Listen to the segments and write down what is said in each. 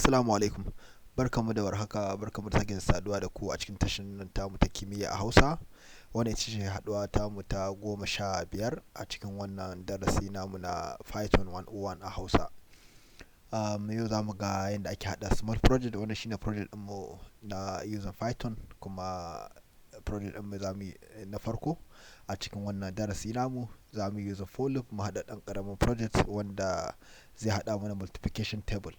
Assalamu alaikum. Barkanmu da warhaka, barkanmu da sake saduwa da ku a cikin tashar nan tamu ta kimiyya a Hausa. Wannan ita ce haɗuwa tamu ta 15 a cikin wannan darasi namu na Python 101 a Hausa. Yau za mu ga yadda ake haɗa small project. Wannan shine project ɗinmu na using Python, kuma project ɗinmu za mu yi na farko a cikin wannan darasi namu. Za mu use for loop mu haɗa ɗan ƙaramin project wanda zai haɗa mana multiplication table,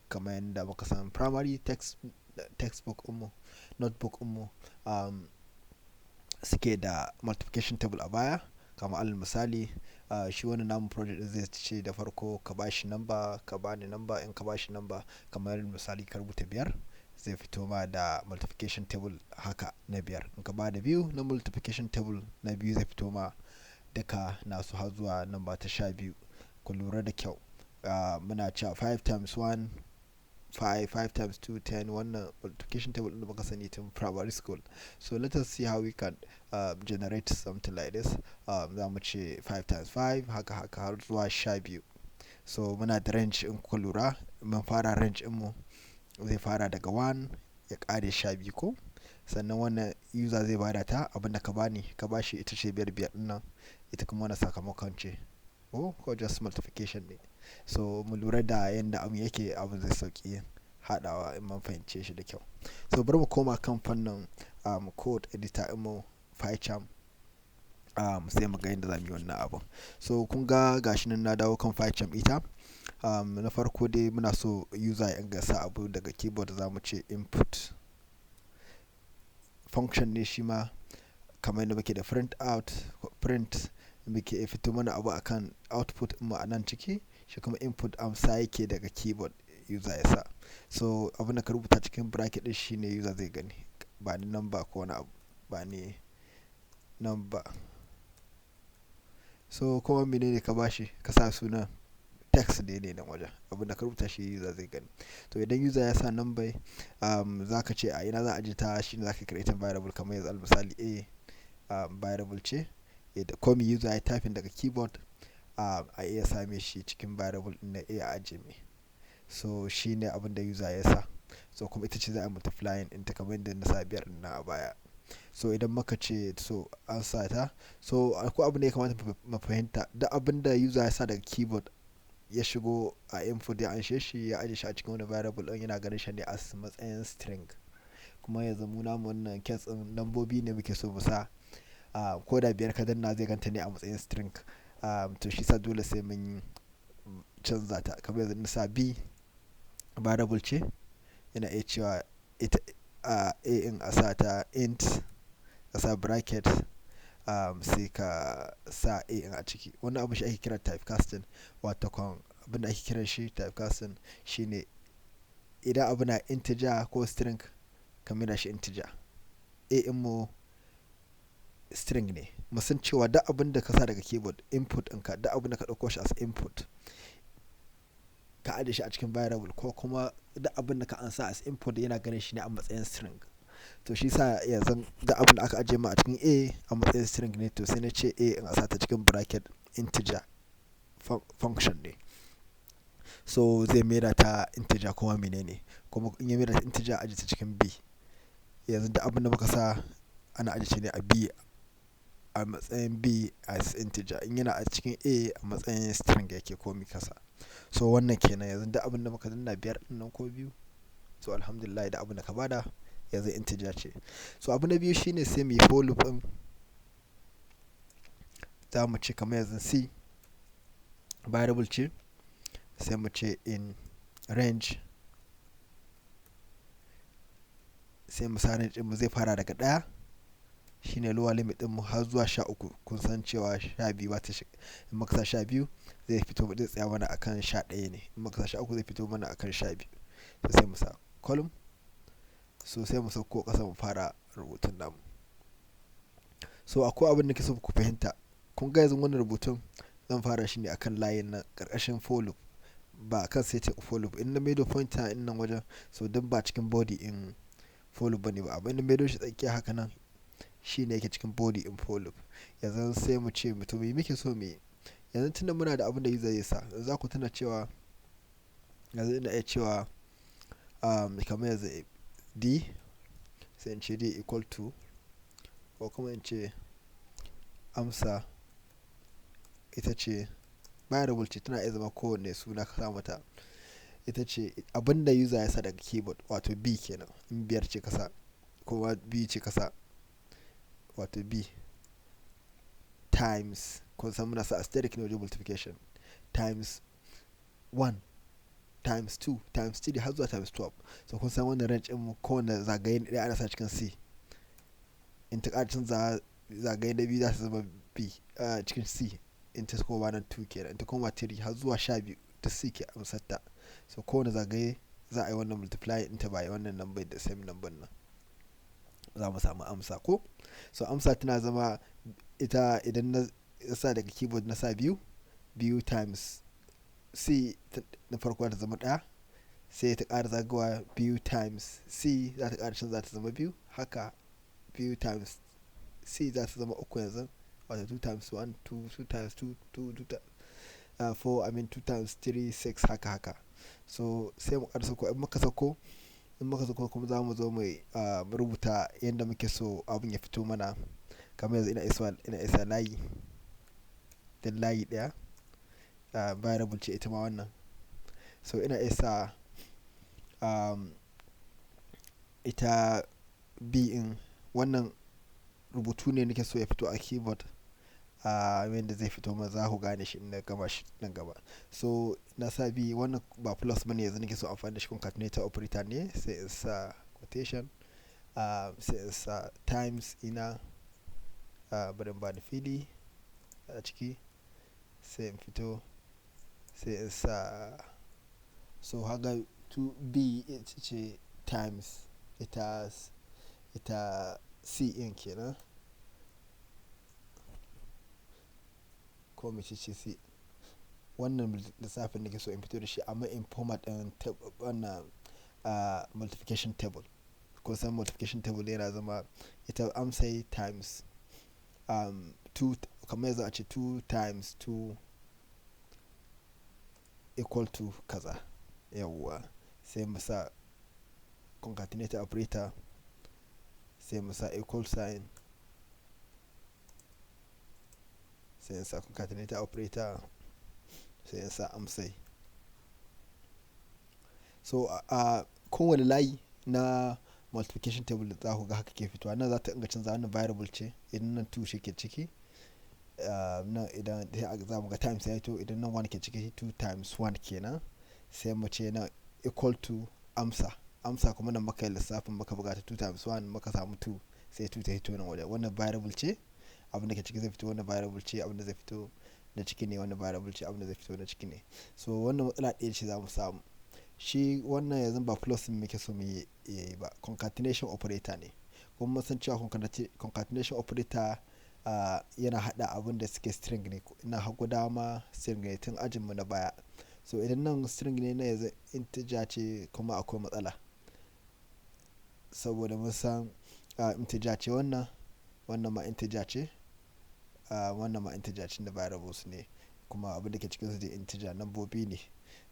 kamar yadda muka san primary textbook ɗinmu, notebook ɗinmu suke da multiplication table a baya. Kamar alal misali, shi wannan namu project ɗin zai ce da farko ka bashi number, ka bani number. In ka bashi number, kamar misali ka rubuta 5, zai fito ma da multiplication table haka na 5. In ka bada 2, na multiplication table na 2 zai fito ma duka nasu har zuwa number ta 12. Ku lura da kyau, muna cewa 5 times 1, 5, 5 times 2, 10. Wannan multiplication table ɗin da muka sani tun primary school. So let us see how we can generate something like this. Za mu ce 5 times 5, haka haka har zuwa 12. So muna da range. In kuka lura, mun fara range ɗinmu zai fara daga 1 ya ƙare 12 ko. Sannan wannan user zai bada ta, abinda ka bani ka bashi ita ce 5 5 ɗin nan, ita kuma wannan sakamakon ce ko just multiplication ne. So mu lura da yanda abun yake, abun zai sauƙi haɗawa in mun fahimce shi da kyau. So bari mu koma kan fannin code editor ɗinmu, PyCharm, sai mu ga yadda za mu yi wannan abun. So kun ga gashi nan na dawo kan PyCharm ita. Na farko dai muna so user ya inga sa abu daga keyboard. Za mu ce input function ne shi ma, kamar yadda muke da print out, print muke fito mana abu akan output mu a nan ciki. Shi kuma input amsa yake daga keyboard user ya sa. So abin da ka rubuta cikin bracket din shine user zai gani. Ba ni number ko wani abu, ba ni number. So kuma menene ka bashi, ka sa sunan text ne ne nan wajen, abin da ka rubuta shi user zai gani. To idan user ya sa number, za ka ce a ina za a ajiye ta? Shine za ka create variable. Kamar yanzu al misali a variable ce da komi user ya typing daga keyboard, a iya same shi cikin variable din na a ajiye mai. So shine abin da user ya sa. So kuma ita ce za a multiplying ɗinta, kamar yadda na sa 5 ɗin nan a baya. So idan muka ce, so an sa ta. So akwai abin da ya kamata mu fahimta: duk abin da user ya sa daga keyboard ya shigo a input, ya anshe shi, ya ajiye shi a cikin wani variable ɗin, yana ganin shi ne as matsayin string. Kuma yanzu mu namu wannan case ɗin lambobi ne muke so mu sa. Ko da 5 ka danna, zai ganta ne a matsayin string. To shi sa dole sai mun canza ta. Kamar yanzu na sa b variable ce, yana iya cewa ita a in a sa ta int, a sa bracket, sai ka sa a in a ciki. Wannan abu shi ake kira typecasting. Wato kon abin da ake kiran shi typecasting shine idan abu na integer ko string, ka maida shi integer. A in mu string ne. Mu san cewa duk abin da ka sa daga keyboard, input ɗinka, duk abin da ka ɗauko shi as input ka ajiye shi a cikin variable, ko kuma duk abin da ka ansa as input, yana ganin shi ne a matsayin string. To shi sa yanzu duk abin da aka ajiye ma a cikin a a matsayin string ne. To sai na ce a in a sa ta cikin bracket integer function ne. So zai maida ta integer kuma menene, kuma in ya maida ta integer, ajiye ta cikin b. Yanzu duk abin da muka sa ana ajiye shi ne a b a matsayin b as integer. In yana a cikin a, a matsayin string yake komi kasa. So wannan kenan. Yanzu duk abin da muka danna, 5 ɗin nan ko 2, so alhamdulillah, da abin da ka bada yanzu integer ce. So abu na biyu shine sai mu yi for loop ɗin. Za mu ce kamar yanzu c variable ce, sai mu ce in range, sai mu sa range ɗin mu zai fara daga 1, shine lower limit ɗin mu, har zuwa 13. Kun san cewa 12 ba ta shiga. In muka sa 12, zai fito, zai tsaya mana akan 11 ne. In muka sa 13, zai fito mana akan 12. To sai mu sa colon. So sai mu sauko ƙasa mu fara rubutun namu. So akwai abin da nake so ku fahimta. Kun ga yanzu wannan rubutun zan fara shi ne akan layin nan ƙarƙashin for loop, ba akan setting for loop. In na maido pointer in nan wajen, so don ba cikin body in for loop bane ba. Amma in na maido shi tsakiya haka nan, shine yake cikin body in for loop. Yanzu sai mu ce to me muke so mu yi yanzu, tunda muna da abin da user zai sa? Za ku tuna cewa yanzu ina iya cewa Kamar yanzu d, sai in ce d equal to, ko kuma in ce amsa ita ce variable ce, tana iya zama kowanne suna ka sa mata. Ita ce abinda user ya sa daga keyboard, wato b kenan. In biyar ce ka sa ko b ce ka sa, wato b times, kun san muna sa asterisk ne wajen multiplication, times 1 times 2 times 3 har zuwa times 12. So kun san wannan range ɗin, kowane zagaye ɗaya ana sa cikin c. In ta ƙara canza zagaye na biyu, za ta zama b cikin c. In ta koma nan 2 kenan, in ta koma 3 har zuwa 12 ta c ke amsar ta. So kowane zagaye za a yi wannan multiply ɗinta by wannan number da same number nan, za mu samu amsa ko. So amsa tana zama ita idan na sa daga keyboard, na sa biyu, biyu times c na farko ta zama ɗaya. Sai ta ƙara zagawa, biyu times c za ta ƙara canza ta zama biyu. Haka biyu times c za ta zama uku yanzu, wato 2 times 1 2, 2 times 2 2, 2 4, I mean 2 times 3 6, haka haka. So sai mu ƙara sauko. In muka sauko kuma za mu zo mu rubuta yadda muke so abin ya fito mana. Kamar yanzu ina isa layi dan layi ɗaya, variable ce ita ma wannan. So ina isa ita b in wannan rubutu ne nake so ya fito a keyboard, yadda zai fito ma za ku gane shi in na gama shi nan gaba. So na sa b, wannan ba plus bane yanzu nake so amfani da shi, concatenator operator ne. Sai in sa quotation, sai in sa times ina, bari in ba da fili a ciki, sai in fito, sai in sa. So haka 2b ita ce times ita c in kenan, ko mece ce c. Wannan lissafin nake so in fito da shi amma in format ɗin wannan multiplication table. Ko san multiplication table yana zama ita amsai times 2. Kamar yanzu a ce 2 times 2 equal to kaza. Yawwa, sai mu sa concatenator operator, sai mu sa equal sign, sai in sa concatenator operator, sai in sa amsai. So a kowane layi na multiplication table za ku ga haka ke fitowa. Nan za ta inga canza, wannan variable ce. Idan nan 2 shi ke ciki nan, idan za mu ga times ya fito. Idan nan 1 ke ciki, 2 times 1 kenan. Sai mu ce na equal to amsa. Amsa kuma nan muka yi lissafin, muka buga ta 2 times 1, muka samu 2, sai 2 ta fito nan wajen. Wannan variable ce, abin da ke ciki zai fito. Wannan variable ce, abin da zai fito na ciki ne. Wannan variable ce, abin da zai fito na ciki ne. So wannan matsala ɗaya ce za mu samu. Shi wannan yanzu ba plus muke so mu yi ba, concatenation operator ne. Kuma mun san cewa concatenation operator yana haɗa abin da suke string ne na hagu dama, string ne tun ajinmu na baya. So idan nan string ne, na yanzu integer ce, kuma akwai matsala saboda mun san integer ce wannan, wannan ma integer ce, wannan ma integer ce da variables ne, kuma abin da ke cikin su dai integer nambobi ne.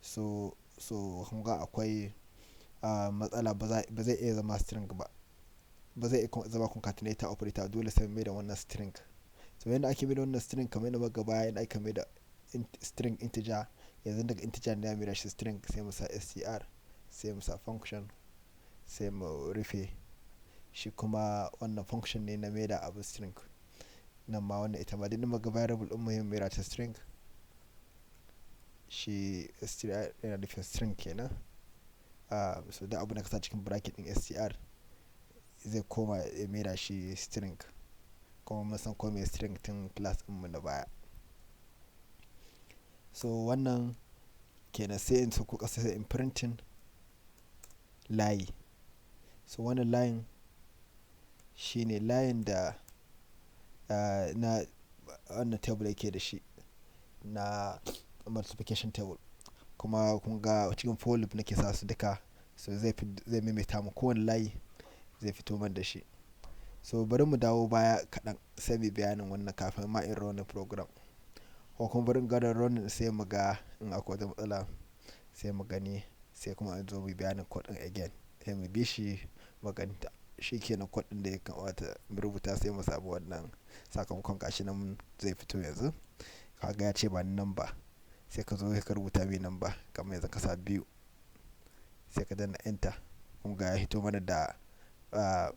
So kun ga akwai matsala, ba zai iya zama string ba, ba zai iya zama concatenator operator. Dole sai mai da wannan string. So yadda ake mai da wannan string, kamar yadda muka baya yadda ake mai da string integer, yanzu daga integer ne mai da shi string, sai mu sa str, sai mu sa function, sai mu rufe shi. Kuma wannan function ne na mai da abu string. Nan ma wannan ita ma duk muka variable din mu mai da ta string. Shi str yana nufin string kenan. So da abu da ka sa cikin bracket din str zai koma ya mai da shi string. Kuma mun san ko mai string tun class din mu na baya. So wannan kenan. Sai in sauko ƙasa, sai in printing layi. So wannan layin shine layin da na wannan table yake da shi na multiplication table. Kuma kun ga cikin for loop nake sa su duka, so zai maimaita mu kowane layi zai fito man da shi. So bari mu dawo baya kaɗan sai mu bayanin wannan kafin ma in running program, ko kuma bari in gwada running, sai mu ga in akwai wata matsala, sai mu gani. Sai Sai kuma in zo mu bayanin code ɗin again, sai mu bi shi maganta. Shi kenan code ɗin da ya kamata mu rubuta, sai mu samu wannan sakamakon. Gashi nan zai fito yanzu. Kaga ya ce ba ni number, sai ka zo ka rubuta mai number, kamar yanzu ka sa 2, sai ka danna enter. Kun ga ya hito mana da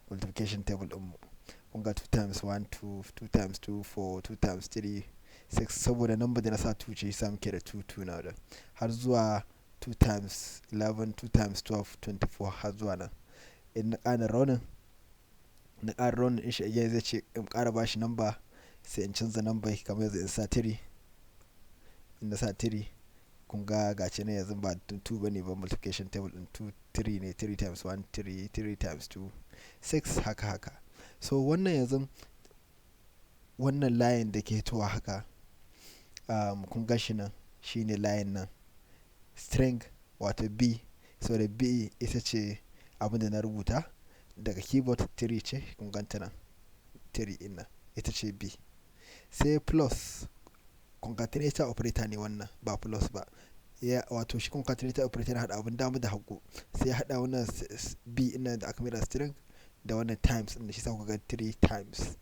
multiplication table ɗin mu. Kun ga 2 times 1, 2, 2 times 2, 4, 2 times 3, 6. Saboda number da na sa 2 ce yasa muke da 2 2 na wajen, har zuwa 2 times 11, 2 times 12, 24, har zuwa nan. In na ƙara running, na ƙara running ɗin shi again, zai ce in ƙara bashi number. Sai in canza number, kamar yanzu in sa 3. In na sa 3, kun ga gashi nan yanzu ba 2 bane ba multiplication table ɗin, 2 3 ne. 3 times 1, 3, 3 times 2, 6, haka haka. So wannan yanzu wannan layin da ke hitowa haka, kun ga shi nan, shine layin nan string, wato b. So da b ita ce abin da na rubuta daga keyboard, 3 ce. Kun ganta nan, 3 ɗin nan ita ce b. Sai plus, concatenator operator ne wannan, ba plus ba ya. Wato shi concatenator operator yana haɗa abin dama da hagu, sai ya haɗa wannan b ɗin da aka maida string da wannan times ɗin da shi sa kuka ga 3 times.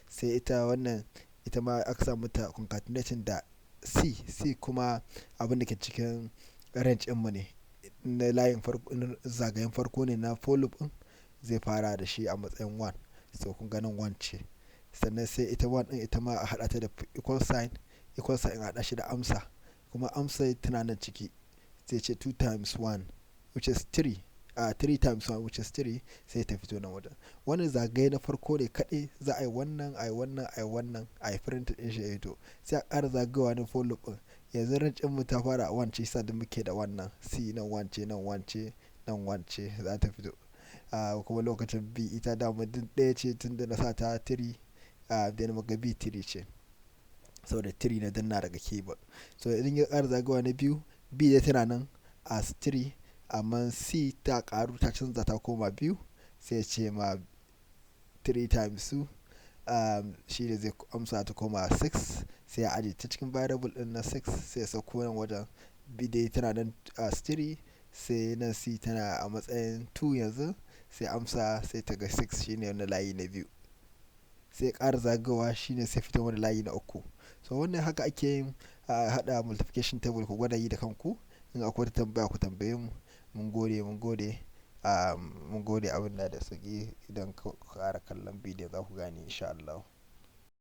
Sai ita wannan, ita ma aka sa mata concatenation da c. C kuma abin da ke cikin range ɗin mu ne na layin farko, zagayen farko ne na for loop ɗin, zai fara da shi a matsayin 1. So kun ga nan 1 ce. Sannan sai ita 1 ɗin, ita ma a haɗa ta da equal sign. Equal sign a haɗa shi da amsa, kuma amsa tana nan ciki. Sai ce 2 times 1, which is 3, 3 times 1, which is 3. Sai ta fito nan wajen. Wannan zagaye na farko ne kaɗai za a yi wannan, a yi wannan, a yi wannan, a yi print ɗin shi ya fito. Sai a ƙara zagayowa na for loop ɗin. Yanzu range ɗin mu ta fara a 1 ce, sa da muke da wannan c nan, 1 ce nan, 1 ce nan, 1 ce za ta fito. Kuma lokacin b ita dama duk ɗaya ce tun da na sa ta 3, da muka b 3 ce, saboda 3 na danna daga keyboard. So idan ya ƙara zagayowa na biyu, b dai tana nan as 3, amma c ta ƙaru, ta canza, ta koma 2. Sai ce ma 3 times 2, shi ne zai amsa ta koma 6. Sai ya aje ta cikin variable din na 6. Sai ya sauko nan wajen, b dai tana nan as 3, sai nan c tana a matsayin 2 yanzu. Sai amsa sai ta ga 6, shine wannan layi na biyu. Sai ƙara zagayowa, shine sai fito wani layi na uku. So wannan haka ake yin haɗa multiplication table. Ku gwada yi da kanku. In akwai wata tambaya, ku tambaye mu. Mun gode, mun gode, mun gode. Abin da sauƙi, idan ka ƙara kallon bidiyon za ku gane, insha Allah.